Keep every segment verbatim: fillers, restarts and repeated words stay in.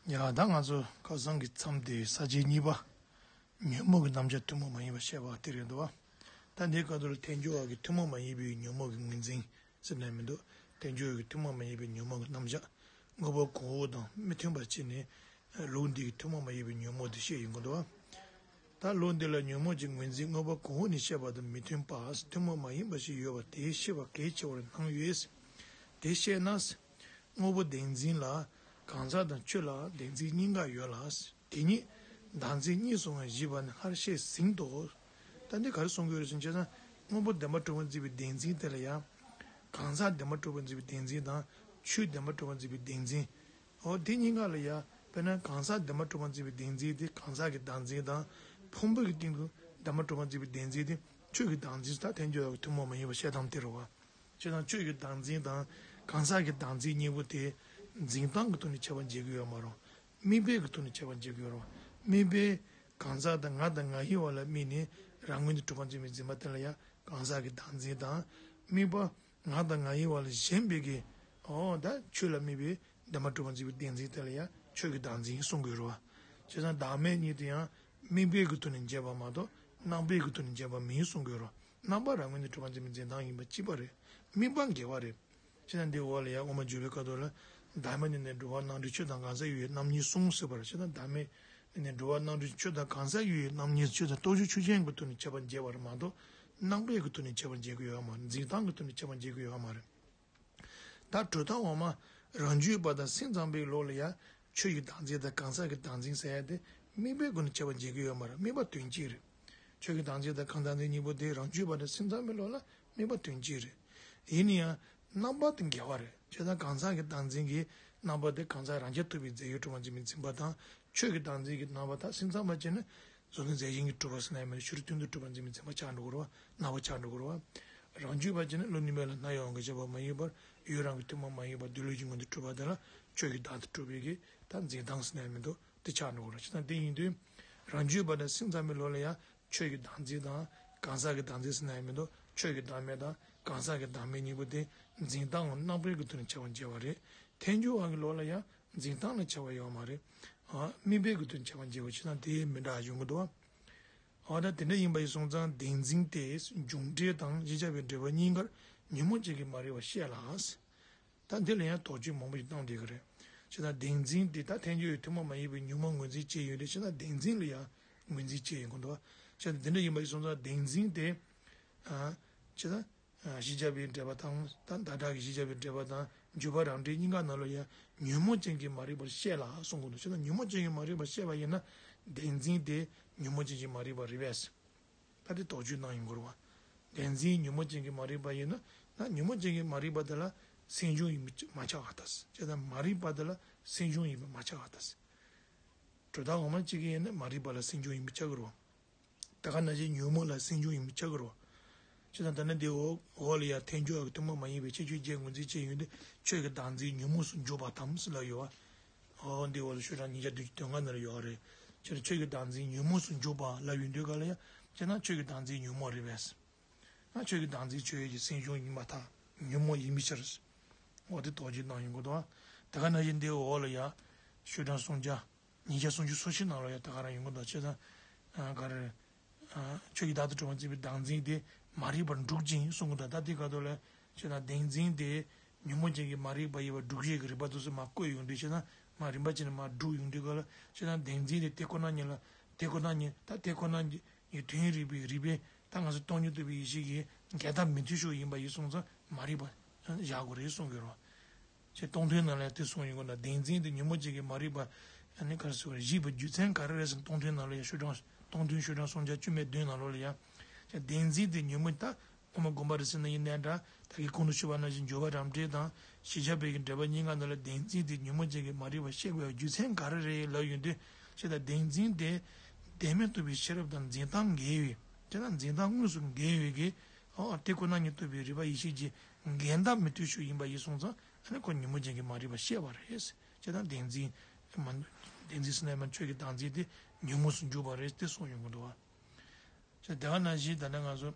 ཡ་ད་ང་ཚོ་ཁ་སང་གི་མཚམས་དེ་ས་བཅད་གཉིས་པ། ཉོན་མོངས་ཀྱི་རྣམ་གཞག་ཐུན་མོང་མ་ཡིན་པ་བཤད་པ་དེ་རེད་འདུག་བ། ད་འདིའི་སྐབས་དུ་ལ་ཐལ་འགྱུར་བ་གི་ཐུན་མོང་མ་ཡིན་པའི་ཉོན་མོངས་ཀྱི་ངོས་འཛིན་ཟེར་ནས་མི་འདུག་ཐལ་འགྱུར་བ་གི་ཐུན་མོང་མ་ཡིན་པའི་ཉོན་མོངས་ཀྱི་རྣམ་གཞག་དངོས་པོ་གོང་འོག་དང་མི་མཐུན་པར་བྱས་ནས། ལུགས་འདི་གི་ཐུན་མོང་མ་ཡིན་པའི་ཉོན་མོངས་དེ་བཤད་ཡོང་གི་འདུག་བ། ད་ལུགས་འདི་ལ་ཉོན་མོངས་ཀྱི་ངོས་འཛིན་དངོས་པོ་གོང་འོག་ནས་བཤད་པ་དང་མི་མཐུན་པ་ཐུན་མོང་མ་ཡིན་པ་ཞིག་ཡོད་པ་དེ་ཤེས་པ་གལ་ཆེ་བར་སྣང་ཡོད། དེ་བཤད་ན། དངོས་པོ་བདེན་འཛིན་ལ་གང་ཟག་དང་ཆོས་ལ་བདེན་འཛིན་གཉིས་ཀ་ཡོད་ལ། དེ་གཉིས་བདག་འཛིན་གཉིས་སོང་བ་ཞེས་པ་ནི་སྔར་བཤད་ཟིན་ཏོ། ད་འདི་ག་རེ་གསུང་གི་ཡོད་རེད་ཟེར་ན། དངོས་པོ་བདེན་པར་གྲུབ་པར་འཛིན་པའི་བདེན་འཛིན་དེ་ལ་ཡང་། གང་ཟག་བདེན་པར་གྲུབ་པར་འཛིན་པའི་བདེན་འཛིན་དང་། ཆོས་བདེན་པར་གྲུབ་པར་འཛིན་པའི་བདེན་འཛིན། འོ་དེ་གཉིས་ཀ་ལ་ཡང་། དཔེར་ན་གང་ཟག་བདེན་པར་གྲུབ་པར་འཛིན་པའི་བདེན་འཛིན་དེ་གང་ཟག་གི་བདག་འཛིན་དང་། ཕུང་པོ་གི་སྟེང་དུ་བདེན་པར་གྲུབ་པར་འཛིན་པའི་བདེན་འཛིན་དེ་ཆོས་ཀྱི་བདག་འཛིན་ད་ཐལ་འགྱུར་བ་གི་ཐུན་མོང་མ་ཡིན་པ་བཤད་སྟངས་དེ་རེད་བ། བྱས་ཙང་ཆོས་ཀྱི་བདག་འཛིན་དང་གང་ཟག་གི་བདག་འཛིན་གཉིས་པོ་དེ་འཛིན་སྟངས་ཀྱི་ཐོག་ནས་ཁྱད་པར་འབྱེད་ཀྱི་ཡོད་མ་རེད། དམིགས་པའི་གི་ཐོག་ནས་ཁྱད་པར་འབྱེད་ཀྱི་ཡོད་རེད། དམིགས་པའི་གང་ཟག་དང་ང་དང་ང་ཡི་བར་ལ་དམིགས་ནས་རང་ངོས་ནས་གྲུབ་པར་འཛིན་པའི་འཛིན་པ་དེ་ལ་ཡང་གང་ཟག་གི་བདག་འཛིན་དང་། དམིགས་པ་ང་དང་ང་ཡི་བར་ལ་ཞེན་པའི་གི། འོ་ད་ཆོས་ལ་དམིགས་པའི་བདེན་པར་གྲུབ་པར་འཛིན་པའི་བདེན་འཛིན་དེ་ལ་ཡང་ཆོས་ཀྱི་བདག་འཛིན་གསུང་གི་ཡོད་རེད་བ། བྱས་ཙང་བདག་མེད་གཉིས་དེ་ཡང་དམིགས་པའི་གི་ཐོག་ནས་འབྱེད་པ་མ་གཏོགས་རྣམ་པའི་གི་ཐོག་ནས་འབྱེད་པ་མིན་གསུང་གི་ཡོད་རེད། རྣམ་པ་རང་ངོས་ནས་གྲུབ་པར་འཛིན་པའི་འཛིན་སྟངས་ཡིན་པ་གཅིག་པ་རེད། དམིགས་པ་འགལ་བ་རེད། ཕྱི་ནང་འདི་འོག་ལ་ཡང་དབུ་མ་འཇུག་པའི་སྐབས་དུ་ལ། བདག་མེད་ནས་ནི་འགྲོ་བ་རྣམ་འདྲེན་ཆོས་དང་གང་ཟག་ཡོད་ཡོད་རྣམ་གཉིས་གསུངས་ཟེར་བར་ཕྱི་ནང་བདག་མེད་ནས་ནི་འགྲོ་བ་རྣམ་འདྲེན་ཆོས་དང་གང་ཟག་ཡོད་ཡོད་རྣམ་གཉིས་ཆོས་དང་རྟོགས་བྱའི་ཆོས་ཅན་གྱི་ཐོག་ནས་ཁྱད་པར་འབྱེད་པར་མ་གཏོགས་རྣམ་པའི་གི་ཐོག་ནས་ཁྱད་པར་འབྱེད་ཀྱི་ཡོད་མ་རེད། འཛིན་སྟངས་ཀྱི་ཐོག་ནས་ཁྱད་པར་འབྱེད་ཀྱི་ཡོད་མ་རེད། ད་གྲུབ་མཐའ་འོག་མ་རང་རྒྱུད་པ་དང་སེམས་ཙམ་པའི་ལུགས་ལ་ཡང་ཆོས་ཀྱི་བདག་འཛིན་དང་གང་ཟག་གི་བདག་འཛིན་ཟེར་ཡ་དེ་དམིགས་པའི་སྒོ་ནས་ཁྱད་པར་འབྱེད་ཀྱི་ཡོད་མ་རེད། དམིགས་པ་དོན་གཅིག་རེད། ཆོས་ཀྱི་བདག་འཛིན་དང་གང་ཟག་བདག་འཛིན་གཉིས་པོ་དེ་རང་རྒྱུད་པ་དང་སེམས་ཙམ་པའི་ལུགས་ལ་དམིགས་པ་དོན་གཅིག་རེད། ཡིན་ན་ཡང་རྣམ་པ་དེ་འགལ་བ་རེད། བྱས་ཙང་གང་ཟག་གི་བདག་འཛིན་གྱི་རྣམ་པ་དེ་གང་ཟག་རང་རྐྱ་ཐུབ་པའི་རྫས་ཡོད་གྲུབ་པར་འཛིན་པའི་འཛིན་པ་དང་། ཆོས་ཀྱི་བདག་འཛིན་གྱི་རྣམ་པ་དག་སེམས་ཙམ་པ་བྱས་ན། གཟུགས་ནི་རྫས་གཞན་གྱིས་གྲུབ་པ་ཟེར་ན་ཡང་མེད། ཕྱི་རོལ་སྟེང་དུ་གྲུབ་པར་འཛིན་པའི་འཛིན་པ་ཆགས་འགྲོ་གི་རེད་བ། རྣམ་པ་ཆགས་འགྲོ་གི་རེད་བ། རང་རྒྱུད་པ་བྱས་ན་ཀླུ་ནི་མེད་ལ་སྣང་ཡང་འགའ་ཞིག་པ་མ་ཡིན་པར་ཡུལ་རང་གི་ཐུན་མོང་མ་ཡིན་པ་འདོད་ལུགས་ཀྱི་ངོས་ནས་གྲུབ་པ་དེ་ལ་ཆོས་ཀྱི་བདག་ཏུ་གྲུབ་པའི་གི་ད་འཛིན་སྟངས་ཟེར་ན་ཡང་མི་འདུག་དེ་ཆགས་འགྲོ་གི་རེད། བྱས་ཙང་དེ་ཡིན་དུས་རང་རྒྱུད་པ་དང་སེམས་ཙམ་པའི་ལུགས་ལ་ཡང་ཆོས་ཀྱི་བདག་འཛིན་དང་གང་ཟག་གི་བདག་འཛིན་ཟེར་ན་ཡང་མི་འདུག་ཆོས་ཀྱི་བདག་མེད་དང་གང་ཟག་གི་བདག་མེད་གཉིས་པོ་དེ་འཛིན་སྟངས་ངམ་རྣམ་པའི་གི་ཐོག་ནས་ཁྱད་པར་འབྱེད་པ་རེད། ཐལ་འགྱུར་བ་གི་ལུགས་ལ་ཡང་འཛིན་སྟངས་ལ་ཁྱད་པར་ཡོད་མ་རེད། ཨ། དམིགས་པའི་གི་དོན་ཁྱད་པར་འབྱེད་པ་བྱས་ན་དེ་མི་འདྲ་ཡོང་གི་འདུག་བ། འོ་ད་དེ་འདྲ་ཡིན་པ་ཡིན་སོང་ཙང་བདེན་འཛིན་དེ་འབྱུང་འབྲས་དང་གཞི་བཅའ་བའི་འབྲེལ་བ་གཉིས་ཀར་ཉོན་མོངས་ཅན་གྱི་མ་རིག་པ་བཤད་ལ། ད་འདི་ལ་ཡང་དོགས་གཅོད་མང་པོ་ཞིག་བཏང་བསྡད་ཀྱི་རེད། བྱས་ཙང་བདེན་འཛིན་དེ་ད་ཐལ་འགྱུར་བའི་ཐུན་མོང་མ་ཡིན་པའི་ཉོན་མོངས་ངོས་འཛིན་བྱས་ཡོད་རེད། བྱས་ཙང་བདེན་འཛིན་ལ་ཡང་ངོས་འཛིན་བྱས་ཡོང་གི་འདུག་བ། བྱས་ཙང་དེ་འདྲ་ཡིན་པ་ཡིན་སོང་ཙང་བདེན་འཛིན་དེ། ཨ། བྱས་ཙང་། གཞི་བཅའ་བའི་འབྲེལ་པ་དང་ད་ཟླ་གྲགས་ཀྱི་གཞི་བཅའ་བའི་འབྲེལ་པ་དང་འཇུག་པ་རང་འབྲས་གཉིས་ཀ་ནང་ལ་ཡང་ཉོན་མོངས་ཅན་གྱི་མ་རིག་པར་བཤད་ལ་གསུང་གི་འདུག་བྱས་ན་ཉོན་མོངས་ཅན་གྱི་མ་རིག་པར་བཤད་པ་ཡིན་ན་བདེན་འཛིན་དེ་ཉོན་མོངས་ཅན་གྱི་མ་རིག་པ་རེད་པས། ད་དེ་དོགས་གཅོད་གནང་ཡོང་གི་རེད་བ། བདེན་འཛིན་ཉོན་མོངས་ཅན་གྱི་མ་རིག་པ་ཡིན་ན་ན་ཉོན་མོངས་ཅན་གྱི་མ་རིག་པ་དེ་ལ་སེམས་བྱུང་ཡིན་པ་མ་ཆགས་པ་དང་། བྱས་ཙང་མ་རིག་པ་དེ་ལ་སེམས་བྱུང་ཡིན་པ་མ་ཆགས་པ་དང་། གྲུབ་མཐའ་འོག་མ་གཅིག་གིས་ཡིན་ན་མ་རིག་པ་ལ་སེམས་བྱུང་ཡིན་པ་ཆགས་ཀྱི་རེད་བ། ད་ག་ནང་བཞིན་ཉོན་མོངས་ལ་སེམས་བྱུང་ཡིན་པ་ཆགས་ཀྱི་རེད། བྱས་ཙང་ད་ནི་འདི་འོག་འོག་ལ་ཡང་ཐལ་འགྱུར་བ་གི་ཐུན་མོང་མ་ཡིན་པའི་ཁྱད་ཆོས་བརྒྱད་ངོས་འཛིན་བྱས་ཡོད་དེ་ཆོས་ཀྱི་བདག་འཛིན་ཉོན་མོངས་སུ་འཇུག་པ་དང་ཟེར་ལབ་ཡོད་བ། འོ་འདི་འོག་ལ་ཤོག་གྲངས་ཉིས་བརྒྱ་བདུན་ཅུ་དོན་ལྔ་ནང་ལ་ཡོད་རེད། ཕྱིར་ཆོས་ཀྱི་བདག་འཛིན་ཉོན་མོངས་སུ་འཇུག་པ་ལབ་ཡོང་དུས་ག་ལ་ཡང་བྱས་ན་ཆོས་ཀྱི་བདག་འཛིན་ཉོན་མོངས་རེད་པས། ང་ཆོས་ཀྱི་བདག་འཛིན་ཆོས་ཀྱི་སེམས་བྱུང་ཡིན་པར་ཐལ། ཉོན་མོངས་ཡིན་པའི་ཕྱིར། འོ་དེ་དོགས་གཅོད་གནང་ཡོང་གི་འདུག་བ། ད་ག་ནང་བཞིན་འདི་འོག་ལ་ཡང་ཤོག་གྲངས་སུམ་བརྒྱ། ཉིས་བརྒྱ་སུམ་ཅུ་སོ་བཞི་ནང་ལ་ཡང་ད་ག་རང་ཡོང་གི་འདུག་བྱས་ཙང་། ག་རེ། ཆོས་ཀྱི་བདག་ཏུ་གྲུབ་པར་འཛིན་པའི་བདག་འཛིན་དེ་མ་རིག་པར་འདུག་ཅིང་གསུང་གི་འདུག་ད་ལྟའི་སྐབས་ཐོག་ལ་བྱས་ན་བདེན་འཛིན་དེ་ཉོན་མོངས་ཅན་གྱི་མ་རིག་པ་ཡིན་པར་སྒྲུབ་བྱེད་ཀྱི་རིགས་པ་དེ་ཚོ་མར་བཀོད་ཡོང་དུས་བྱས་ན་མར་རིམ་པ་བྱས་ནས་མར་སྒྲུབ་ཡོང་དུས་སྐབས་ལ་བྱས་ན་བདེན་འཛིན་དེ་དེ་ཁོ་ན་ཉིད་ལ་དེ་ཁོ་ན་ཉིད་ད་དེ་ཁོ་ན་ཉིད་ཀྱི་དོན་རིག་པའི་རིགས་པས་ད་ང་ཚོ་སྟོང་ཉིད་རྟོགས་པའི་ཡེ་ཤེས་ཀྱི་འགལ་ཟླ་མི་མཐུན་ཕྱོགས་ཡིན་པ་ཡིན་སོང་ཙང་མ་རིག་པ་བཞག་དགོས་རེད་གསུང་གི་རེད། ཅེས་སྟོང་ཐུན་ནང་ལ་ཡང་དེ་གསུངས་ཡོད་སྐོར་དང་བདེན་འཛིན་དེ་ཉོན་མོངས་ཅན་གྱི་མ་རིག་པ་ཨ་ནི་ག་རེ་ཟེར་བ་རེད་ཞེས་པའི་རྒྱུ་མཚན་ག་རེ་རེད་ཟེར་ན་སྟོང་ཐུན་ནང་ལ་ཡང་ཤོག་གྲངས་སྟོང་ཐུན་ཤོག་གྲངས་སུམ་བརྒྱ་བཅུ་མེད་བདུན་ནང་ལོགས་ལ་ཡང་བདེན་འཛིན་དེ་ཉོན་མོངས་ད་ངོ་མ་དགོངས་པ་རེད་ཟེར་ན་ཡིན་ནའི་འདྲ་ད་གིན་གོང་དུ་ཞུས་པ་ནང་བཞིན་འཇུག་པ་རང་འབྲས་དང་གཞི་བཅའ་བའི་གི་འབྲེལ་པ་གཉིས་ཀ་ནང་ལ་བདེན་འཛིན་དེ་ཉོན་མོངས་ཅན་གྱི་མ་རིག་པ་བཤད་དགོས་པའི་རྒྱུ་མཚན་ག་རེ་རེད་ལབ་ཡོང་དུས་ཅེས་དང་བདེན་འཛིན་དེ་བདེན་མེད་རྟོགས་པའི་ཤེས་རབ་དང་འཛིན་སྟངས་འགལ་བའི་ཅེས་དང་འཛིན་སྟངས་དངོས་སུ་འགལ་བའི་གི་ཨོ་དེ་ཁོ་ན་ཉིད་རྟོགས་པའི་རིགས་པ་ཡེ་ཤེས་ཀྱི་འགལ་ཟླ་མི་མཐུན་ཕྱོགས་ཡིན་པ་ཡིན་སོང་ཙང་ཨ་ནི་ཁོ་ཉོན་མོངས་ཅན་གྱི་མ་རིག་པ་བཤད་པ་རེད། ཅེས་དང་བདེན་འཛིན་མ་བདེན་འཛིན་ཟེར་ན་མ་ཆོས་ཀྱི་བདག་འཛིན་དེ་ཉོན་མོངས་སུ་འཇུག་པ་རེད་དེ་གསུངས་ཡོང་གི་འདུག་བ། ཅེས་དེ་ག་ནང་བཞིན་ད་ནི་ང་ཚོ་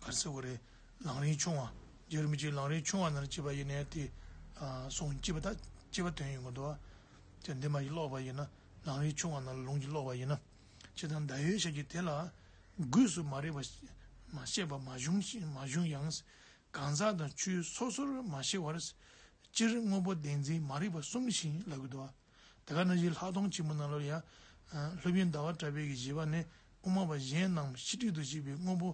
ག་རེ་ཟེར་དགོས་རེད། ལམ་རིམ་ཆུང་བ་རྗེ་རིན་པོ་ཆེའི་ལམ་རིམ་ཆུང་བ་ནང་ལ་བྱས་པ་ཡིན་ནའི་དེ་གསུང་བྱས་པ་ད་བྱས་པ་དོན་ཡོང་གི་འདུག་བ། ཅེས་འདི་མ་ཡིས་ཀློག་པ་ཡིན་ན། ལམ་རིམ་ཆུང་བ་རྣམས་ལ་ལུང་གིས་ཀློག་པ་ཡིན་ན། ཇི་ལྟར་ཟླ་འོད་ཞབས་ཀྱིས་དེ་ལ་སྒོས་སུ་མ་རིག་པ་མ་ཤེས་པ་མ་བྱུང་ཞིང་མ་བྱུང་ཡང་། གང་ཟག་དང་ཆོས་སོ་སོར་མ་ཤེས་པར། སྤྱིར་དངོས་པོ་བདེན་འཛིན་མ་རིག་པ་གསུམ་ཞེས་ལབ་ཀྱི་འདུག། དེ་ག་ནང་བཞིན་ལྷག་མཐོང་ཆེན་མོ་ནང་ལོགས་ལ་ཡང་། སློབ་དཔོན་ཟླ་བ་གྲགས་པའི་གི་བཞེད་པ་ནི་དབུ་མ་པ་གཞན་རྣམས་ཤེས་སྒྲིབ་ཏུ་བྱས་པའི་དངོས་པོ་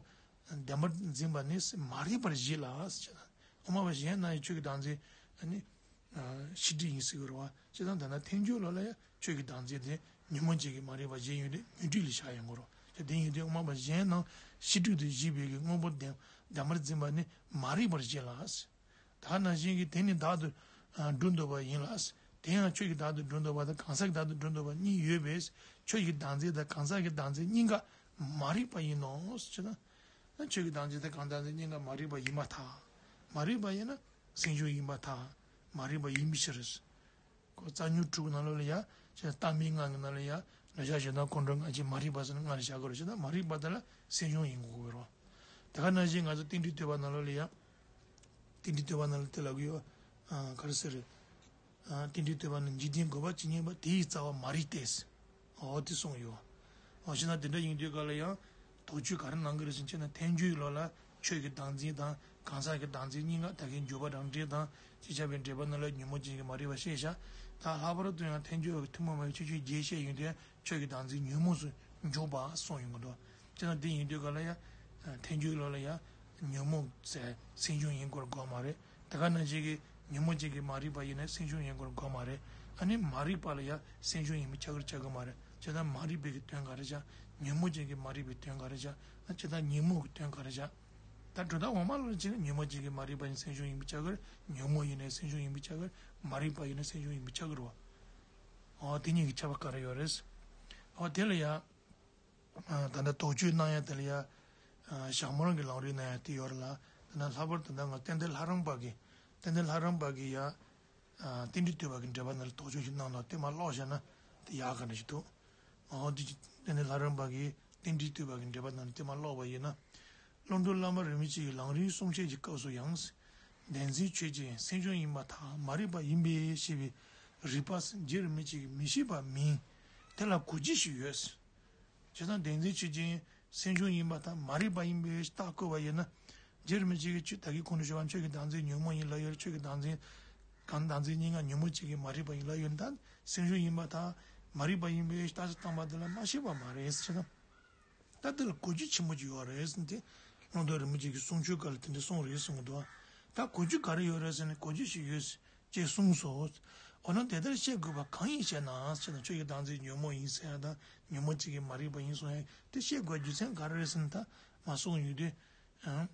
བདེན་པར་འཛིན་པ་ནི་མ་རིག་པར་བཞེད་ལ་ཟེར། དབུ་མ་པ་གཞན་རྣམས་ཀྱི་ཆོས་ཀྱི་བདག་འཛིན་ནི་ཤེས་སྒྲིབ་ཡིན་ཟེར་གྱི་རེད་བ། ཇི་ལྟར་ད་ལྟ་ཐལ་འགྱུར་ལ་ལ་ཡང་ཆོས་ཀྱི་བདག་འཛིན་དེ་ཉོན་མོངས་ཅན་གྱི་མ་རིག་པ་བཞེད་ཡོད་དེ་ཉོན་སྒྲིབ་ལ་བཞག་ཡོང་གི་རེད། དེ་ཡིན་དུས་དབུ་མ་པ་གཞན་རྣམས་ཤེས་སྒྲིབ་ཏུ་བཞེད་པའི་གི་དངོས་པོ་བདེན་བདེན་པར་འཛིན་པ་ནི་མ་རིག་པར་བཞེད་ལ། ད་ནང་བཞིན་གྱི་དེ་ནི་བདག་ཏུ་སྒྲུབ་འདོད་པ་ཡིན་ལ། དེ་ཡང་ཆོས་ཀྱི་བདག་ཏུ་སྒྲུབ་འདོད་པ་དང་གང་ཟག་གི་བདག་ཏུ་སྒྲུབ་འདོད་པ་གཉིས་ཡོད་པས། ཆོས་ཀྱི་བདག་འཛིན་དང་གང་ཟག་གི་བདག་འཛིན་གཉིས་ཀ་མ་རིག་པ་ཡིན་ནོ་ཞེ་ན། ཆོས་ཀྱི་བདག་འཛིན་དང་གང་ཟག་བདག་འཛིན་གཉིས་ཀ་མ་རིག་པ་ཡིན་པར་ཐལ། མ་རིག་པ་ཡིན་ན་སེམས་བྱུང་ཡིན་པར་ཐལ། མ་རིག་པ་ཡིན་པའི་ཕྱིར། ཁོ་རྩ་རྙིང་དྲུག་ནང་ལོགས་ལ་ཡ། ཅེས་རྟག་མིན་ལྔ་གི་ནང་ལ་ཡ། འདོད་ཆགས་ཞེ་སྡང་ཀུན་འགྲོ་ལྔ་ཅེས་མ་རིག་པ་ཟེར་ན་ལྔ་ལ་བཞག་དགོས་རེད། ཅེས་ན་མ་རིག་པ་དེ་ལ་སེམས་བྱུང་ཡིན་དགོས་ཀྱི་རེད། དེ་ག་ནང་བཞིན་ང་ཚོ་རྟེན་འབྲེལ་བསྟོད་པ་ནང་ལོགས་ལ་ཡ། རྟེན་འབྲེལ་བསྟོད་པ་ནང་ལ་དེ་ལབ་ཀྱི་ཡོད། ཨ། ག་རེ་ཟེར། ཨ། རྟེན་འབྲེལ་བསྟོད་པ་ནི་འཇིག་རྟེན་འགོག་པ་ཇི་སྙེད་པ། དེ་ཡི་རྩ་བ་མ་རིག་སྟེ། འོ་དེ་གསུངས་ཡོད། འོ་ཞེ་ན་དེ་འདྲ་ཡིན་དུས་ག་ལ་ཡང་། དོགས་གཅོད་ག་རེ་གནང་གི་རེད་ཟེར་ན། ཐལ་འགྱུར་ལོ་ལ་ཆོས་ཀྱི་བདག་འཛིན་དང་གང་ཟག་གི་བདག་འཛིན་གཉིས་ཀ་ད་གིན་འཇུག་པ་རང་འགྲེལ་དང་ཅེས་བྱ་བའི་འགྲེལ་པ་ནང་ལ་ཉོན་མོངས་ཅན་གྱི་མ་རིག་པ་བཤད་བཞག། ད་ལྷག་པར་དུ་ཡང་ཐལ་འགྱུར་བ་གི་ཐུན་མོང་མ་ཡིན་ཆོས་ཅན་རྒྱས་བཤད་ཡོང་དུས་ཆོས་ཀྱི་བདག་འཛིན་ཉོན་མོངས་སུ་འཇུག་པ་གསུངས་ཡོང་གི་འདུག། ཅེས་ན་འདི་ཡིན་དུས་ག་ལ་ཡང་། ཐལ་འགྱུར་ལོ་ལ་ཡང་། ཉོན་མོངས་ཟེར་སེམས་བྱུང་ཡིན་སྐོར་དགོས་མ་རེད། དེ་ག་ནང་བཞིན་གྱི་ཉོན་མོངས་ཅན་གྱི་མ་རིག་པ་ཡིན་ན་སེམས་བྱུང་ཡིན་སྐོར་དགོས་མ་རེད། ཨ་ནི་མ་རིག་པ་ལ་ཡང་སེམས་བྱུང་ཡིན་པའི་ཆ་གར་ཆགས་ཀྱི་མ་རེད། ཅེས་ན་མ་རིག་པའི་གི་དོན་ག་རེ་བྱ། ཉོན་མོངས་ཅན་གྱི་མ་རིག་པའི་དོན་ག་རེ་བྱ། ཨ་ཅེས་ན་ཉོན་མོངས་ཀྱི་དོན་ག་རེ་བྱ། ད་དྲུག་དང་འོག་མ་ལ་ཅི་ན་ཉོན་མོངས་ཅན་གྱི་མ་རིག་པ་ཡིན་སེམས་བྱུང་ཡིན་པའི་ཆ་གར། ཉོན་མོངས་ཡིན་ན་སེམས་བྱུང་ཡིན་པའི་ཆ་གར། མ་རིག་པ་ཡིན་ན་སེམས་བྱུང་ཡིན་པའི་ཆ་གར་རོ། འོ་དེ་གཉིས་ཀྱི་ཁྱད་པར་ག་རེ་ཡོད་རེད། འོ་དེ་ལ་ཡང་། ད་ལྟ་དོགས་གཅོད་གནང་ཡ་དེ་ལ་ཡ། ཞག་མོ་རང་གི་ལམ་རིམ་གནང་ཡ་དེ་ཡོད་རེད་ལ། ད་ལྟ་ལྷག་པར་དུ་ད་ང་ཏན་ཏན་ལྷ་རམས་པ་གི། ཏན་ཏན་ལྷ་རམས་པ་གི་ཡ། རྟེན་འབྲེལ་བསྟོད་པ་གི་འགྲེལ་པ་ནང་ལ་དོགས་གཅོད་ཞིག་གནང་ལ་དེ་མ་ཀློག་བྱས་ན་དེ་ཡག་ག་འདྲ་ཞིག་འདུག། འོ་དེ་ཏན་ཏན་ལྷ་རམས་པ་གི་རྟེན་འབྲེལ་བསྟོད་པ་གི་འགྲེལ་པ་ནང་ལ་དེ་མ་ཀློག་པ་ཡིན་ན། ཀློང་རྡོལ་བླ་མ་རིན་པོ་ཆེ་ཡི་ལམ་རིམ་གསུང་བཤད་ཀྱི་སྐབས་སུ་ཡང་། བདེན་འཛིན་ཆོས་ཅན་སེམས་བྱུང་ཡིན་པར་ཐལ། མ་རིག་པ་ཡིན་པས་ཞེས་པའི་རིགས་པ་རྗེ་རིན་པོ་ཆེ་གིས་མི་ཤེས་པ་མིན། དེ་ལ་གོ་རྒྱུ་ཞིག་ཡོད། བྱས་ཙང་བདེན་འཛིན་ཆོས་ཅན་སེམས་བྱུང་ཡིན་པར་ཐལ། མ་རིག་པ་ཡིན་པས་རྟགས་བཀོད་པ་ཡིན་ན། རྗེ་རིན་པོ་ཆེ་གིས་ཆོས་ད་གིན་གོང་དུ་ཞུས་པ་ཆོས་ཀྱི་བདག་འཛིན་ཉོན་མོངས་ཡིན་ལབ་ཡོད་རེད། ཆོས་ཀྱི་བདག་འཛིན་གང་བདག་འཛིན་གཉིས་ཀ་ཉོན་མོངས་ཅན་གྱི་མ་རིག་པ་ཡིན་ལབ་ཡོད་རེད། ད་སེམས་བྱུང་ཡིན་པར་ཐལ། མ་རིག་པ་ཡིན་པས་རྟགས་གསལ་བཏང་པ་དེ་ལ་མ་ཤེས་པ་མ་རེད་ཟེར་ན། ད་དེ་ལ་གོ་རྒྱུ་ཆེན་པོ་ཅིག་ཡོད་རེད་ཟེར་ཏེ། ཀློང་རྡོལ་རིན་པོ་ཆེ་གི་གསུང་ཆོས་སྐབས་ལ་དེ་འདྲ་གསུངས་རེད་གསུང་གི་འདུག། ད་གོ་རྒྱུ་ག་རེ་ཡོད་རེད་ཟེར་ན་གོ་རྒྱུ་ཞིག་ཡོད་ཅེས་གསུངས་སོ། འོ་ན་དེ་ལྟར་བཤད་དགོས་པ་གང་ཡིན་ཞེ་ན་ཞེ་ན་ཆོས་ཀྱི་བདག་འཛིན་ཉོན་མོངས་ཡིན་ཟེར་ཡ་དང་ཉོན་མོངས་ཅན་གྱི་མ་རིག་པ་ཡིན་གསུང་ཡ་དེ་བཤད་དགོས་རྒྱུ་མཚན་ག་རེ་རེད་ཟེར་ན་ད་མ་གསུངས་ཡོད་དུས།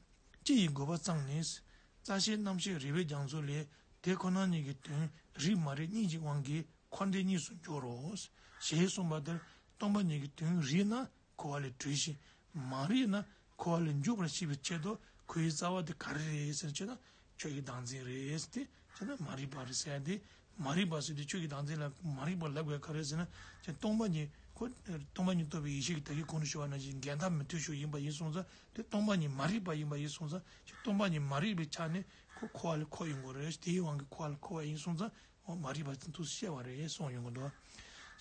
སྤྱི་ཡི་དགོས་པ་ཙམ་ནི། རྩ་ཤེ་རྣམ་ཤེས་རིགས་པའི་རྒྱ་མཚོ་ལས་དེ་ཁོ་ན་ཉིད་ཀྱི་དོན་རིག་མ་རིག་གཉིས་ཀྱི་དབང་གིས་འཁོར་འདས་གཉིས་སུ་འགྱུར་རོ། ཞེས་གསུངས་པ་ལྟར་སྟོང་པ་ཉིད་ཀྱི་དོན་རིག་ན། འཁོར་བ་ལས་གྲོལ་ཞིང་མ་རིག་ན་འཁོར་བ་ལས་འཇུག་པར་བྱེད་པའི་ཆེད་དུ་ཁོའི་རྩ་བ་དེ་ག་རེ་རེད་ཟེར་ན་ཆོས་ཀྱི་བདག་འཛིན་རེད་ཟེར་ཏེ་ཆོས་ན་མ་རིག་པ་རེད་ཟེར་ཏེ་མ་རིག་པ་ཟེར་ཏེ་ཆོས་ཀྱི་བདག་འཛིན་ལ་མ་རིག་པ་ལབ་དགོས་ག་རེ་ཟེར་ན་ཅེས་སྟོང་པ་ཉིད་ཁོ་སྟོང་པ་ཉིད་རྟོགས་པའི་ཡེ་ཤེས་ཀྱི་ད་གིན་གོང་དུ་ཞུ་བ་ནང་བཞིན་འགལ་ཟླ་མི་མཐུན་ཕྱོགས་ཡིན་པ་ཡིན་སོང་ཙང་དེ་སྟོང་པ་ཉིད་མ་རིག་པ་ཡིན་པ་ཡིན་སོང་ཙང་ཅེས་སྟོང་པ་ཉིད་མ་རིག་པའི་ཆ་ནས་ཁོ་འཁོར་བ་ལས་འཁོར་ཡོང་དགོས་རེད། དེའི་དབང་གིས་འཁོར་བ་ལས་འཁོར་བ་ཡིན་སོང་ཙང་འོ་མ་རིག་པ་དེ་ཚོ་བཤད་པ་རེད་གསུངས་ཡོང་གི་འདུག།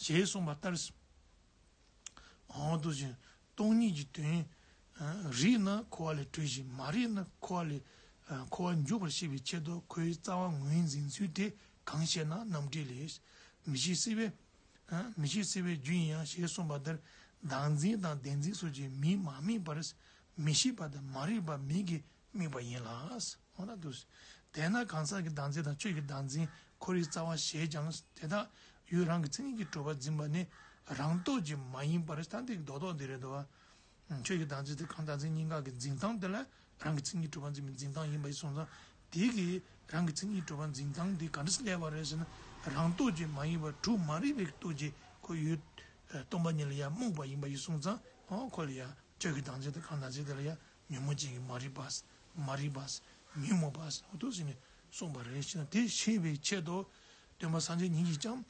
ཞེས་གསུངས་པ་ལྟར། འོ་དུ་ཞིང་སྟོང་ཉིད་ཀྱི་དོན། རིག་ན་འཁོར་བ་ལས་གྲོལ་ཞིང་མ་རིག་ན་འཁོར་བ་ལས། འཁོར་བ་འཇུག་པར་བྱེད་པའི་ཆེད་དུ་ཁོའི་རྩ་བ་ངོས་འཛིན་ཚུལ་དེ་གང་ཞེ་ན་རྣམ་འགྲེལ་ལས། མི་ཤེས་སྲིད་པའི། མི་ཤེས་སྲིད་པའི་རྒྱུ་ཡིན་ཡང་ཞེས་གསུངས་པ་ལྟར་བདག་འཛིན་དང་བདེན་འཛིན་སོགས་ཀྱི་མིང་མ་དམིགས་པར་མི་ཤེས་པ་དང་མ་རིག་པ་མིང་གིས་དམིགས་པ་ཡིན་ལ། འོ་ན་འདུག། དེས་ན་གང་ཟག་གི་བདག་འཛིན་དང་ཆོས་ཀྱི་བདག་འཛིན་ཁོ་རའི་རྩ་བ་ཞེས་ཀྱང་དེ་དག་ཡུལ་རང་གི་མཚན་ཉིད་ཀྱིས་གྲུབ་པར་འཛིན་པ་ནི་རང་སྟོབས་ཀྱིས་མ་ཡིན་པར་ད་འདི་རྡོག་རྡོག་འདི་རེད་དོ། ཆོས་ཀྱི་བདག་འཛིན་དེ་གང་བདག་འཛིན་གཉིས་ཀ་གི་འཛིན་སྟངས་དེ་ལ་རང་གི་མཚན་ཉིད་གྲུབ་པར་འཛིན་པའི་འཛིན་སྟངས་ཡིན་པ་ཡིན་སོང་ཙང་དེ་གི་རང་གི་མཚན་ཉིད་གྲུབ་པར་འཛིན་སྟངས་དེ་ག་འདྲ་སླེབས་པ་རེད་ཟེར་ན་རང་སྟོབས་ཀྱིས་མ་ཡིན་པར་གྲུབ་མ་རིག་པའི་སྟོབས་ཀྱིས་ཁོ་ཡུལ་སྟོང་པ་ཉིད་ལ་ཡང་རྨོངས་པ་ཡིན་པ་ཡིན་སོང་ཙང་ཁོ་ལ་ཡང་། ཆོས་ཀྱི་བདག་འཛིན་དང་གང་བདག་འཛིན་དེ་ལ་ཡང་ཉོན་མོངས་ཅན་གྱི་མ་རིག་པ། མ་རིག་པ། ཉོན་མོངས་པ། འོ་དུ་ཟིན་ནས་གསུངས་པ་རེད་ཅེ་ན་དེ་ཤེས་པའི་ཆེད་དུ་སྟོན་པ་སངས་རྒྱས་ཉིད་ཀྱིས་ཀྱང་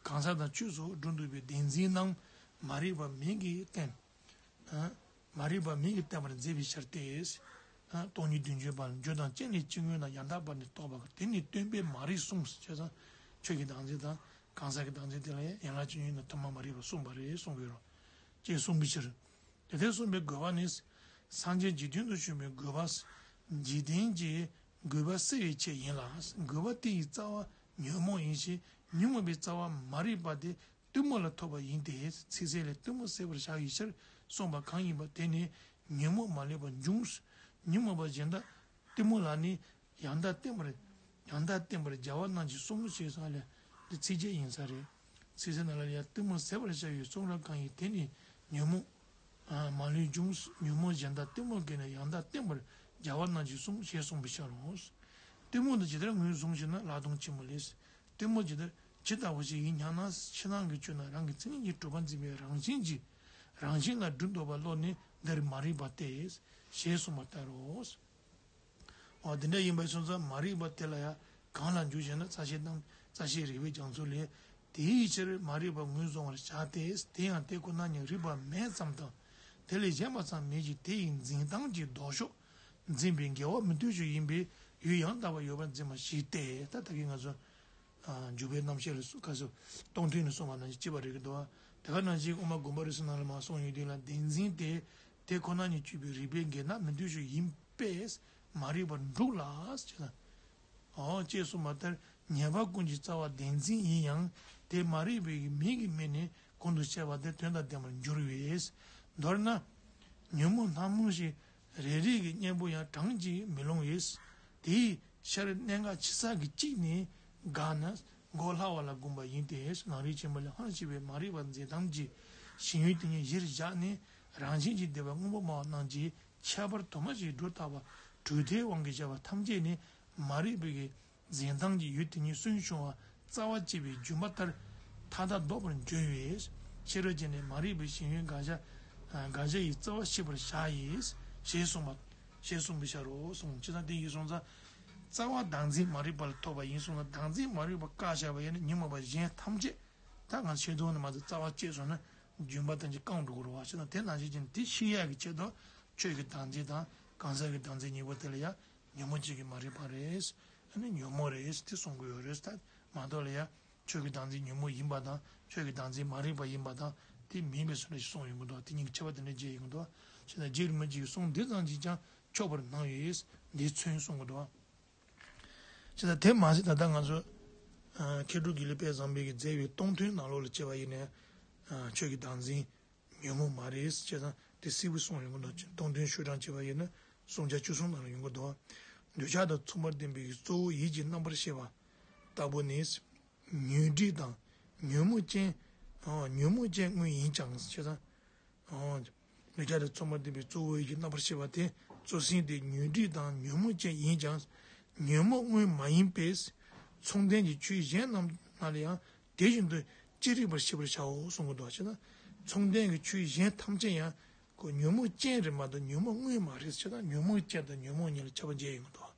གང་ཟག་དང་ཆོས་སོགས་སྒྲུབ་འདོད་པའི་བདེན་འཛིན་རྣམས་མ་རིག་པ་མིང་གིས་བསྟན། མ་རིག་པ་མིང་གིས་བསྟན་པར་མཛད་པའི་ཕྱིར་ཏེ། སྟོང་ཉིད་བདུན་ཅུ་པ་ལ་རྒྱུ་དང་རྐྱེན་ལས་ཅི་དངོས་ན་ཡང་དག་པར་ནི་རྟོགས་པ་དེ་ནི་སྟོན་པས་མ་རིག་གསུངས་ཟེར་ཙང་ཆོས་ཀྱི་བདག་འཛིན་དང་ གང་ཟག་གི་བདག་འཛིན་དེ་ལ་ཡང་ཡན་ལག་བཅུ་གཉིས་ནི་ཐོག་མ་མ་རིག་པ་གསུངས་པ་རེད་གསུང་གི་ཡོད་རེད། ཅེས་གསུངས་པའི་ཕྱིར། དེ་ལྟར་གསུངས་པའི་དགོས་པ་ནི། སངས་རྒྱས་འཇིག་རྟེན་དུ་བྱོན་པའི་དགོས་པ། འཇིག་རྟེན་གྱི་དགོས་པ་སེལ་བའི་ཆེད་ཡིན་ལ། དགོས་པ་དེ་ཡི་རྩ་བ་ཉོན་མོངས་ཡིན་ཞིང་། ཉོན་མོངས་པའི་རྩ་བ་མ་རིག་པ་དེ་གཏི་མུག་ལ་ཐོགས་པ་ཡིན་ཏེ། ཚིག་གསལ་ལས་གཏི་མུག་ཟད་པར་བྱ་བའི་ཕྱིར་གསུངས་པ་གང་ཡིན་པ་དེ་ནི་ཉོན་མོངས་མ་ལུས་པ་འབྱུང་། ཉོན་མོངས་པ་གཞན་དག་གཏི་མུག་ལ་ནི་ཡང་དག་བརྟེན་པར་ཡང་དག་བརྟེན་པར་བྱ་བ་རྣམས་ཀྱིས་གསུངས་ཞེས་གསུངས་ལས་འདི་ཚིགས་བཅད་ཡིན་ས་རེད། ཚིག་གསལ་ནང་ལ་ཡང་གཏི་མུག་ཟད་པར་བྱ་བའི་གསུང་རབ་གང་ཡིན་དེ་ནི་ཉོན་མོངས་མ་ལུས་འབྱུང་། ཉོན་མོངས་གཞན་དག་གཏི་མུག་གིས་ནི་ཡང་དག་བརྟེན་པར་བྱ་བ་རྣམས་ཀྱིས་གསུངས་ཞེས་གསུངས་པའི་ཕྱིར་རོ། གཏི་མུག་དེ་ཇི་ལྟར་ངོས་བཟུང་ཞེ་ན། ལྷག་མཐོང་ཆེན་པོ་ལས། གཏི་མུག་ཇི་ལྟར་ཇི་ལྟ་བུ་ཞིག་ཡིན་སྙམ་ན། ཕྱི་ནང་གི་ཆོས་རྣམས་རང་གི་མཚན་ཉིད་ཀྱིས་གྲུབ་པར་འཛིན་པའི་རང་བཞིན་གྱིས་རང་བཞིན་ལ་སྒྲུབ་འདོད་པ་བློ་ནི་འདིར་མ་རིག་པ་སྟེ། ཞེས་གསུངས་པ་ལྟར་རོ། འོ་དེ་འདྲ་ཡིན་པའི་སོང་ཙང་མ་རིག་པ་དེ་ལ་ཡང་གང་ལ་འཇུག་ཞེ་ན། རྩ་ཤེ་རྣམ་རྩ་ཤེ་རིག་པའི་རྒྱ་མཚོ་ལས། དེའི་ཕྱིར་མ་རིག་པ་ངོས་བཟུང་བར་བྱ་སྟེ། དེ་ཡང་དེ་ཁོ་ན་ཉིད་རིག་པ་མེད་ཙམ་དང་། དེ་ལས་གཞན་པ་ཙམ་མིན་ཞིང་། དེ་ཡི་འཛིན་སྟངས་ཀྱི་ལྡོག་ཕྱོགས་འཛིན་པའི་འགལ་བ་མུ་སྟེགས་ཤིག་ཡིན་པས་ཡུལ་ཡང་དག་པར་ཡོད་པར་འཛིན་པ་ཞིག་སྟེ། ད་ད་གིན་ང་ཚོ་འཇུག་པའི་རྣམ་བཤད་ལ་སོགས་སྐབས་སུ་སྟོང་ཐུན་ནས་གསུངས་པ་ནང་བཞིན་ཅི་པ་རེད་ཀྱི་འདུག་བ། དེ་ག་ནང་བཞིན་དབུ་མ་དགོངས་པ་རིགས་གསུམ་ནང་ལ་མ་གསུངས་ཡོད་དུས་ལ། བདེན་འཛིན་དེ་དེ་ཁོ་ན་ཉིད་དཔྱོད་པའི་རིགས་པས་འགལ་ན་མུ་སྟེགས་ཤིག་ཡིན་པས་མ་རིག་པར་འགྲུབ་ལ་ཞེ་ན། འོ་ཅེས་གསུངས་པ་ལྟར་ཉན་པ་ཀུན་གྱི་རྩ་བ་བདེན་འཛིན་ཡིན་ཡང་དེ་མ་རིག་པའི་མིག་གི་མིག་ནི་གོང་དུ་བཤད་པ་དེ་དོན་དང་ལྡན་པར་འགྱུར་བས། མདོར་ན། ཉོན་མོངས་སྣ་མང་ཞིག་རེ་རེ་གི་གཉེན་པོ་ཡང་གྲངས་ཀྱིས་མི་ལོངས་པས། དེའི་ཕྱིར་གནད་འགག་ཆེ་ས་གི་གཅིག་ནི་འགགས་ན་འགོག་སླ་བ་ལ་དགོངས་པ་ཡིན་ཏེ། ནང་རིག་ཆེན་པོ་ལས་ཧང་ཞེས་པའི་མ་རིག་པ་འཛིན་སྟངས་ཀྱི་ཞེན་ཡུལ་དེ་ཉིད་གཞིར་བཞག་ནས་རང་བཞིན་གྱིས་བདེ་བ་སྔོན་པོ་སྨྲ་བ་རྣམས་ཀྱིས་ཁྱད་པར་དུ་མ་ཞིག་སྒྲོ་བཏགས་པ་དྲུག་སྡེའི་དབང་གིས་བྱས་པ་ཐམས་ཅད་ནི་མ་རིག་པའི་གི་འཛིན་སྟངས་ཀྱི་ཡུལ་དེ་ཉིད་སུན་ཕྱུང་བ་རྩ་བ་བཅད་པའི་སྦྱིན་པ་ལྟར་མཐའ་དག་ལྡོག་པར་འགྱུར་བས། ཤེས་རབ་ཀྱིས་ནི་མ་རིག་པའི་ཞེན་ཡུལ་དགག་བྱ་དགག་བྱ་ཡི་རྩ་བ་ཤེས་པར་བྱ་ཡིས་ཞེས་གསུངས་པ། ཞེས་གསུངས་པའི་ཕྱིར་རོ་གསུངས། ཅི་ལྟར་དེ་ཡིན་སོང་ཙང་། རྩ་བ་བདག་འཛིན་མ་རིག་པ་ལ་ཐོགས་པ་ཡིན་སོང་ཙང་། བདག་འཛིན་མ་རིག་པ་བཀག་བཞག་པ་ཡིན་ན་ཉོན་མོངས་པ་གཞན་ཐམས་ཅད་ད་ང་ཚོ་ཆེ་མཐོང་ནས་མ་ཚད་རྩ་བ་བཅད་སོང་ན་སྦྱིན་པ་ཐམས་ཅད་བཀང་འགྲོ་གི་རེད་བ། ཅི་ལྟར་དེ་ནང་བཞིན་གྱི་དེ་ཤེས་ཡག་གི་ཆེད་དུ་ཆོས་ཀྱི་བདག་འཛིན་དང་གང་ཟག་གི་བདག་འཛིན་གཉིས་པོ་དེ་ལ་ཡང་ཉོན་མོངས་ཅན་གྱི་མ་རིག་པ་རེད། ཨ་ནི་ཉོན་མོངས་རེད་དེ་གསུང་གི་ཡོད་རེད། ད་མ་གཏོགས་ལ་ཡང་ཆོས་ཀྱི་བདག་འཛིན་ཉོན་མོངས་ཡིན་པ་དང་ཆོས་ཀྱི་བདག་འཛིན་མ་རིག་པ་ཡིན་པ་དང་དེ་མིན་པའི་ཚུལ་ལ་གསུངས་ཡོང་གི་འདུག་དེ་གཉིས་ཀྱི་ཁྱད་པར་དེ་འདྲ་འབྱེད་ཡོང་གི་འདུག་བྱས་ན་རྗེ་རིན་པོ་ཆེ་གི་གསུང་འདི་ཙམ་གྱིས་ཀྱང་ཆོག་པར་སྣང་ཡོད། འདི་མཚོན་གསུང་གི་འདུག་བྱས་ན་དེ་མ་ཟད་ད་ལྟ་ང་ཚོ་མཁས་གྲུབ་དགེ་ལེགས་དཔལ་བཟང་པོས་ཀྱི་མཛད་པའི་སྟོང་ཐུན་ནང་ལོགས་ལ་བྱས་པ་ཡིན་ནའང་ཆོས་ཀྱི་བདག་འཛིན་ཉོན་མོངས་མ་རེད། བྱས་ཙང་དེ་གསལ་པོ་གསུངས་ཡོང་གི་འདུག་སྟོང་ཐུན་ཤོག་གྲངས་བྱས་པ་ཡིན་ན་གསུམ་བརྒྱ་བཅུ་གསུམ་ནང་ལ་ཡོང་གི་འདུག་འདོད་ཆགས་དང་མཚུངས་པར་ལྡན་པའི་གཙོ་བོ་ཡིད་ཀྱི་རྣམ་པར་ཤེས་པ་ལྟ་བུ་ནི། ཉོན་སྒྲིབ་དང་ཉོན་མོངས་ཅན། ཨ། ཉོན་མོངས་ཅན་དངོས་ཡིན་ཀྱང་ཞེས་དང་། ཨ། འདོད་ཆགས་དང་མཚུངས་པར་ལྡན་པའི་གཙོ་བོ་ཡིད་ཀྱི་རྣམ་པར་ཤེས་པ་དེ་གཙོ་ཟིན་ཏེ་ཉོན་སྒྲིབ་དང་ཉོན་མོངས་ཅན་ཡིན་ཀྱང་ཉོན་མོངས་དངོས་མ་ཡིན་པས། མཚུངས་ལྡན་གྱི་ཆོས་གཞན་རྣམས་ལ་ཡང་དེ་བཞིན་དུ་ཅི་རིགས་པར་ཤེས་པར་བྱའོ་གསུང་གི་འདུག་ཅེ་ན། མཚུངས་ལྡན་གྱི་ཆོས་གཞན་ཐམས་ཅད་ཡང་ཁོ་ཉོན་མོངས་ཅན་རེད་མ་གཏོགས་ཉོན་མོངས་དངོས་མ་རེད་ཅེ་ན། ཉོན་མོངས་ཅན་དང་ཉོན་མོངས་གཉིས་ལ་ཁྱབ་པ་འབྱེད་ཡོང་གི་འདུག་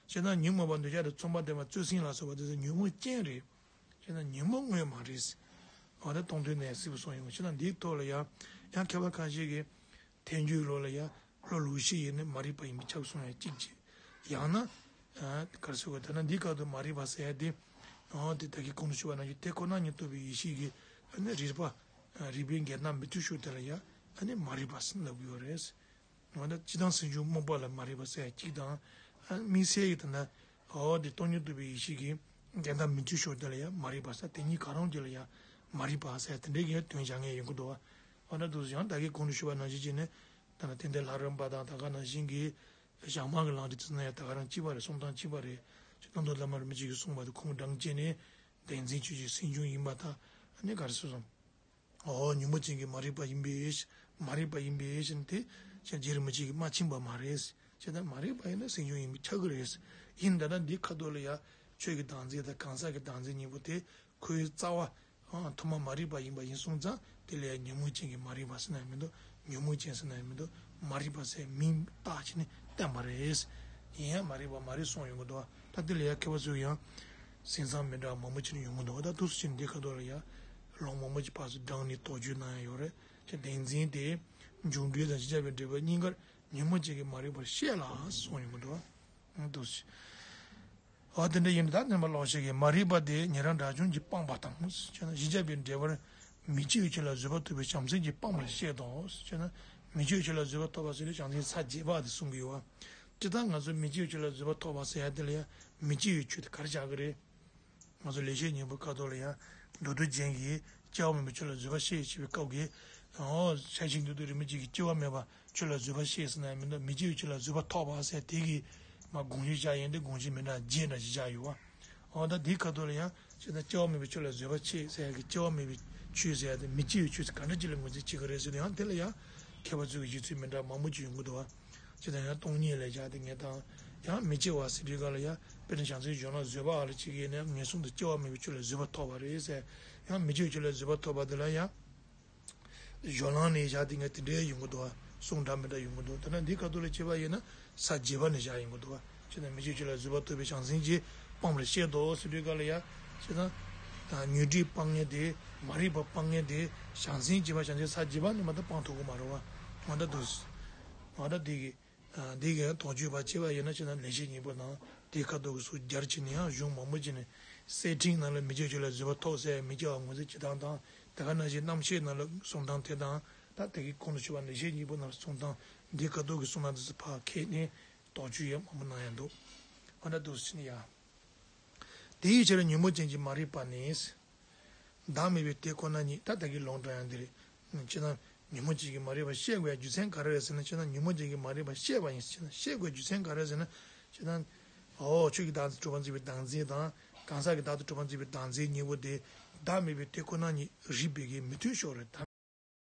ཅེ་ན་ཉོན་མོངས་པ་འདོད་ཆགས་དང་མཚུངས་པར་ལྡན་པ་གཙོ་ཟིན་ལ་སོགས་པ་དེ་ཚོ་ཉོན་མོངས་ཅན་རེད། ཅེས་ན་ཉོན་མོངས་དངོས་མ་རེད། འོ་ད་སྟོང་ཐུན་ནས་གསལ་པོ་གསུངས་ཡོང་། ཅེས་ན་འདིའི་ཐོག་ལ་ཡང་ཡང་མཁས་པ་ཁ་ཤས་ཀྱིས་ཐལ་འགྱུར་ལུགས་ལ་ཡང་བློ་ལུགས་ཤེས་ཡིན་ན་མ་རིག་པ་ཡིན་པས་ཁྱབ་གསུངས་ཡང་གཅིག་བྱས། ཡང་ན་ག་རེ་ཟེར་དགོས་ད་ན་འདིའི་སྐབས་སུ་མ་རིག་པ་ཟེར་ཡ་དེ་འོ་དེ་ད་གིན་གོང་དུ་ཞུས་པ་ནང་བཞིན་དེ་ཁོ་ན་ཉིད་རྟོགས་པའི་ཡེ་ཤེས་ཀྱི་ཨ་ནི་རིག་པ་རིག་པའི་འགལ་རྣམ་མི་མཐུན་ཕྱོགས་དེ་ལ་ཡང་ཨ་ནི་མ་རིག་པ་ཟེར་ལབ་ཀྱི་ཡོད་རེད། འོ་ན་སྤྱིར་བཏང་སེམས་བྱུང་རྨོངས་པ་ལ་མ་རིག་པ་ཟེར་ཡ་གཅིག་དང་། ཨ་དམིགས་བསལ་གྱི་ད་ལྟ་འོ་དེ་སྟོང་ཉིད་རྟོགས་པའི་ཡེ་ཤེས་ཀྱི་འགལ་རྣམ་མི་མཐུན་ཕྱོགས་དེ་ལ་ཡང་མ་རིག་པ་ཟེར་དེ་གཉིས་ག་རང་དེ་ལ་ཡང་མ་རིག་པ་ཟེར་དེ་འདྲའི་གི་དོན་བྱ་ངེས་ཡོང་གི་འདུག་བ། འོ་ན་དུ་ཡང་ད་གིན་གོང་དུ་ཞུས་པ་ནང་བཞིན་བྱས་ནས་ད་ལྟ་དེ་འདྲའི་ལྷ་རམས་པ་དང་ད་ག་ནང་བཞིན་གྱི་ཞག་མང་གི་ལམ་དེ་ཚོ་ན་ཡང་ད་ག་རང་གཅིག་པ་རེད། གསུང་སྟངས་གཅིག་པ་རེད། ཅེས་རྣམ་རྟོག་བླ་མ་རིན་པོ་ཆེ་གིས་གསུངས་པ་དེ་ཁུངས་དྲངས་བྱས་ནས་བདེན་འཛིན་ཆོས་ཅན་སེམས་བྱུང་ཡིན་པ་དང་ཨ་ནི་ག་རེ་ཟེར་སོང་། འོ་ཉོན་མོངས་ཅན་གྱི་མ་རིག་པ་ཡིན་པས། མ་རིག་པ་ཡིན་པས་ཞེས་དེ་ཅང་རྗེ་རིན་པོ་ཆེ་གིས་མ་ཕྱིན་པ་མ་རེད། བྱས་ཙང་མ་རིག་པ་ཡིན་ན་སེམས་བྱུང་ཡིན་པས་ཁྱབ་ཀྱི་རེད། ཡིན་ད་ལྟ་འདི་ཁ་ཐོག་ལ་ཡ་ཆོས་ཀྱི་བདག་འཛིན་དང་གང་ཟག་གི་བདག་འཛིན་གཉིས་པོ་དེ་ཁོའི་རྩ་བ་ཐོག་མ་མ་རིག་པ་ཡིན་པ་ཡིན་སོང་ཙང་དེ་ལ་ཡ་ཉོན་མོངས་ཅན་གྱི་མ་རིག་པ་ཟེར་ན་ཡང་མི་འདུག་ཉོན་མོངས་ཅན་ཟེར་ན་ཡང་མི་འདུག་མ་རིག་པ་ཟེར་མིང་བཏགས་བྱས་ནས་བསྟན་པ་རེད། ཡིན་ཡང་མ་རིག་པ་མ་རེད་གསུངས་ཡོང་གི་འདུག་ད་དེ་ལ་ཡ་མཁས་པ་ཚོས་ཡང་གཟེངས་རྟགས་མི་འདྲ་བ་མང་པོ་ཅིག་ཡོང་གི་འདུག་ད་འདུག་སེ་བྱས་ནས་འདི་ཁ་ཐོག་ལ་ཡ་ལུང་མང་པོ་ཅིག་ཕར་ཚུར་བགྲངས་ནས་དོགས་གཅོད་གནང་ཡ་ཡོད་རེད། ཅེས་བདེན་འཛིན་དེ་འབྱུང་འགྲོལ་དང་གཞི་བཅའ་བའི་འབྲས་བུ་གཉིས་ཀར་ཉོན་མོངས་ཅན་གྱི་མ་རིག་པར་བཤད་ལ་གསུངས་ཡོང་གི་འདུག་འདུག་སེ། འོ་དེ་འདྲ་ཡིན་ན་ད་རྣམ་པ་ལོག་ཤེས་ཀྱི་མ་རིག་པ་དེ་ཉན་རང་དགྲ་བཅོམ་གྱིས་སྤངས་པ་དང་ཞེ་ན། གཞི་བཅས་པའི་འབྲེལ་བར་མི་སྐྱེ་བའི་ཆོས་ལ་བཟོད་པ་ཐོབ་པའི་བྱང་སེམས་ཀྱིས་སྤངས་པར་བཤད་དོ་ཞེ་ན། མི་སྐྱེ་བའི་ཆོས་ལ་བཟོད་པ་ཐོབ་པ་ཟེར་ན་བྱང་སེམས་ས་བརྒྱད་པ་དེ་གསུང་གི་ཡོད་བ། སྤྱིར་བཏང་ང་ཚོ་མི་སྐྱེ་བའི་ཆོས་ལ་བཟོད་པ་ཐོབ་པ་ཟེར་ཡ་དེ་ལ་ཡང་མི་སྐྱེ་བའི་ཆོས་དེ་ག་རེ་ཆགས་ཀྱི་རེད། ང་ཚོ་ལེགས་བཤད་སྙིང་པོའི་ཁ་ཐོག་ལ་ཡང་མདོ་སྡེ་རྒྱན་གྱིས་སྐྱེ་བ་མེད་པའི་ཆོས་ལ་བཟོད་པ་བཤད་ཅེས་པའི་སྐབས་ཀྱི། འོ་ཕྱྭ་ཆིང་དུ་དུ་རིན་པོ་ཆེ་གིས་སྐྱེ་བ་མེད་པ་ཆོས་ལ་བཟོད་པ་བཤད་ཟེར་ན་ཡང་མི་འདུག་མི་སྐྱེ་བའི་ཆོས་ལ་བཟོད་པ་ཐོབ་པ་ཟེར་དེ་གི་མ་དགོངས་གཞི་བཞག་ཡིན་ཏེ་དགོངས་གཞི་མི་འདྲ་བརྒྱད་འདྲ་ཞིག་བཞག་ཡོད་བ། འོ་ད་དེའི་ཁ་ཐོག་ལ་ཡང་ཅི་ད་སྐྱེ་བ་མེད་པའི་ཆོས་ལ་བཟོད་པ་བྱེད་ཟེར་ཡ་གི་སྐྱེ་བ་མེད་པའི་ཆོས་ཟེར་ཡ་དེ་མི་སྐྱེ་བའི་ཆོས་ཟེར་ག་འདྲ་ཅིག་ལ་ངོས་འཛིན་བྱེད་ཀྱི་རེད་ཟེར་ན་ཡང་དེ་ལ་ཡང་མཁས་པ་ཚོས་ཀྱི་བཞེད་ཚུལ་མི་འདྲ་མང་པོ་ཅིག་ཡོང་གི་འདུག་བ། ཅི་ད་ཡང་སྟོང་ཉིད་ལ་བཞག་དེ་ངས་དང་ཡང་མི་སྐྱེ་བ་ཟེར་དུས་ག་ལ་ཡང་དཔེར་ན་བྱང་སེམས་སྦྱོར་ལམ་བཟོད་པ་ཨ་ལ་ཅིག་ཡིན་ན་ངན་སོང་དུ་སྐྱེ་བ་མེད་པའི་ཆོས་ལ་བཟོད་པ་ཐོབ་པ་རེད་ཟེར། ཡང་མི་སྐྱེ་བའི་ཆོས་ལ་བཟོད་པ་ཐོབ་པ་དེ་ལ་ཡང་སྦྱོར་ལམ་ནས་བཞག་དེ་ངས་དེ་འདྲའི་ཡོང་གི་འདུག་བ། གསུང་འདྲ་མི་འདྲ་ཡོང་གི་འདུག་དེ་ན་འདི་ཁ་ཐོག་ལ་བྱས་པ་ཡིན་ན་ས་བརྒྱད་པ་ནས་བཞག་ཡོང་གི་འདུག་བ། ཅི་ད་མི་སྐྱེ་བའི་ཆོས་ལ་བཟོད་པ་ཐོབ་པའི་བྱང་སེམས་ཀྱིས་སྤངས་པར་བཤད་དོ་ཟེར་དུས་ག་ལ་ཡང་ཅི་ད་ད་ཉོན་སྒྲིབ་སྤང་མཁན་དེ་མ་རིག་པ་སྤང་མཁན་དེ་བྱང་སེམས་བྱེད་པ་བྱང་སེམས་ས་བརྒྱད་པ་ནས་མ་ད་སྤང་ཐུབ་ཀྱི་མ་རེད་བ། འོ་ད་འདུག་འོ་ད་འདི་གི་འདི་གའི་དོགས་གཅོད་པ་བྱས་པ་ཡིན་ན་ཅི་ན་ལེགས་བཤད་སྙིང་པོ་དང་དེའི་ཁ་ཐོག་གི་སུ་རྒྱར་བྱས་ནས་ཡང་གཞུང་མང་པོ་བྱས་ནས་གསེར་ཕྲེང་ནང་ལ་མི་སྐྱེ་ཆོས་ལ་བཟོད་པ་ཐོབ་ཟེར་མི་སྐྱེ་བ་ངོས་འཛིན་བྱེད་སྟངས་དང་དེ་ག་ནང་བཞིན་རྣམ་བཤད་ནང་ལ་གསུང་སྟངས་དེ་དང་ད་དེ་གའི་གོང་དུ་ཞུས་པ་ལེགས་བཤད་སྙིང་པོ་ནང་གསུང་སྟངས་འདིའི་ཁ་ཐོག་གི་གསུང་སྟངས་དེ་ཚོ་ཕར་ཁྱེར་ནས་དོགས་གཅོད་ཡང་མང་པོ་གནང་ཡང་འདུག་ཨ་འདྲ་འདུག་ཟེར་ནས་ཡ། དེའི་ཕྱིར་ཉོན་མོངས་ཅན་གྱི་མ་རིག་པ་ནི། བདག་མེད་པའི་དེ་ཁོ་ན་ཉིད་ད་ལྟ་གི་ལུང་དྲངས་ཡང་འདི་རེད། ཅེ་ན། ཉོན་མོངས་ཅན་གྱི་མ་རིག་པ་བཤད་དགོས་རྒྱུ་མཚན་ག་རེ་རེད་ཟེར་ན་ཅེ་ན་ཉོན་མོངས་ཅན་གྱི་མ་རིག་པ་བཤད་པ་ཡིན་ཟེར་ན་བཤད་དགོས་རྒྱུ་མཚན་ག་རེ་རེད་ཟེར་ན་ཅེ་ན། འོ་ཆོས་ཀྱི་བདག་འཛིན་གྲུབ་པར་འཛིན་པའི་བདག་འཛིན་དང་གང་ཟག་གི་བདག་ཏུ་གྲུབ་པར་འཛིན་པའི་བདག་འཛིན་གཉིས་པོ་དེ་བདག་མེད་པའི་དེ་ཁོ་ན་ཉིད་རིག་པའི་གི་མི་མཐུན་ཕྱོགས་རེད་ད།